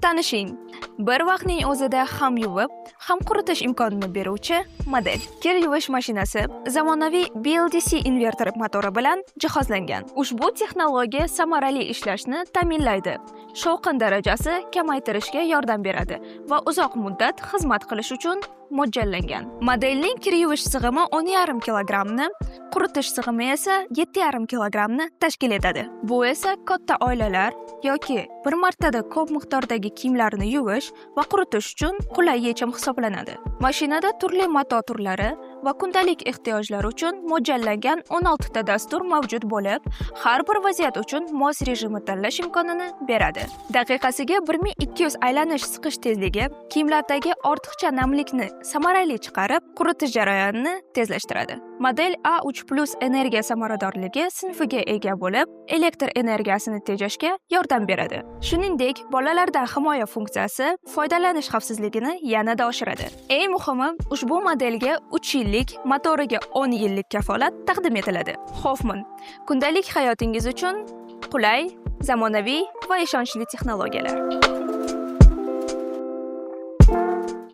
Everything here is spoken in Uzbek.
Tanishing, bir vaqtning o'zida ham yuvib, ham quritish imkonini beruvchi model. Kir yuvish mashinasi zamonaviy BLDC inverter motori bilan jihozlangan. Ushbu texnologiya samarali ishlashni ta'minlaydi, shovqin darajasi kamaytirishga yordam beradi va uzoq muddat xizmat qilish uchun mo'ljallangan. Modelning kir yuvish sig'imi 10,5 kilogrammni, quritish sig'imi esa 7,5 kilogrammni tashkil etadi. Bu esa katta oilalar yoki bir martada ko'p miqdordagi kiyimlarni yuvish va quritish uchun qulay yechim hisoblanadi. Mashinada turli mato turlari va kundalik ehtiyojlar uchun mo'ljallangan 16 ta dastur mavjud bo'lib, har bir vaziyat uchun mos rejimni tanlash imkonini beradi. Daqiqasiga 1200 aylanish siqish tezligi kiyimlardagi ortiqcha namlikni samarali chiqarib, quritish jarayonini tezlashtiradi. Model A3+ energiya samaradorligi sinfiga ega bo'lib, elektr energiyasini tejashga yordam beradi. Shuningdek, bolalardan himoya funksiyasi foydalanish xavfsizligini yanada oshiradi. Eng muhimi, ushbu modelga 3 yillik, motoriga 10 yillik kafolat taqdim etiladi. Hoffman, kundalik hayotingiz uchun qulay, zamonaviy va ishonchli texnologiyalar.